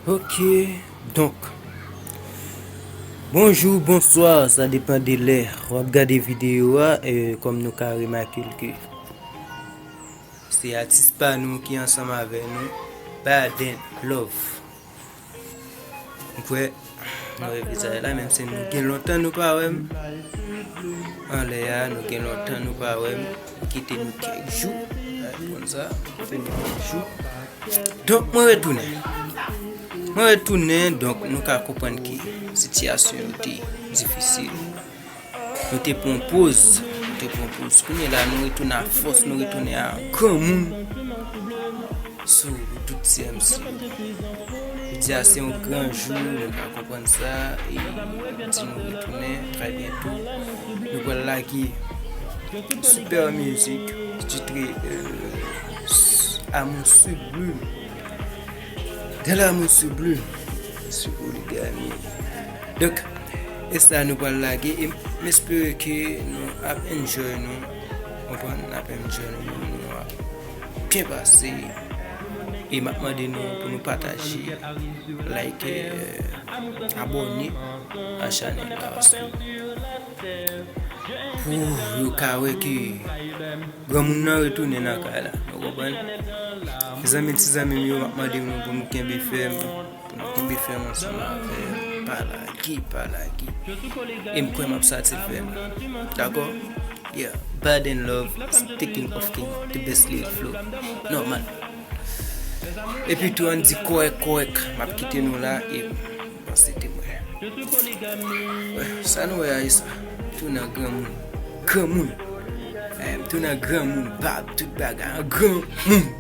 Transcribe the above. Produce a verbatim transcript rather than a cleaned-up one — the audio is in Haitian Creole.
Ok, donk, bonjou, bonswa, sa depann de lè w ap gade videyo a, e, kòm nou ka remake l ke se atis pa nou ki ansanm avè nou, Baden Love. M kwè, nou wè vizaj la, menm si nou gen lontan nou pa wè m. Anlè a, nou gen lontan nou pa wè m. Kite nou kèk jou. Konn sa, kite nou kèk jou. Donk, mwen retounen. Mwen retounen, donk, nou ka konprann ke sitiyasyon yo te difisil. Nou te pran poz, nou te pran poz. Kounye la, nou retounen a fòs, nou retounen a granmoun sou tout C M C. Jodi a se yon gran jou, nou ka konprann sa, e di nou retounen trè byento. Nou pral lage Super Music, titre, euh, Amour Sublime. De l'amour sublime. Sou poligami. Donk, e sa nou pral lage, e m espere ke nou ap enjoy nou. Konprann, n ap enjoy nou, nou ap byen pase. E m ap mande nou pou nou pataje, like, euh, abòne a chanèl la, paske pou yo ka wè ke granmoun nan retounen nan kay la. Nou konprann? Mezanmi, ti zanmi m yo, m ap mande nou pou nou kenbe fèm, pou nou kenbe fèm ansanm avè m. Pa lage, pa lage. E m kwè m ap satisfè m. Dakò? Yeah, Baden Love, Sticking of King, the best little flow. Nòmal. Epi tou, ann di kòrèk, kòrèk. M ap kite nou la e m panse te mwen. Wè, sa nou wè a, e sa. M tounen an granmoun. Granmoun. Eh, m tounen an granmoun, bab, tout bagay. An granmoun.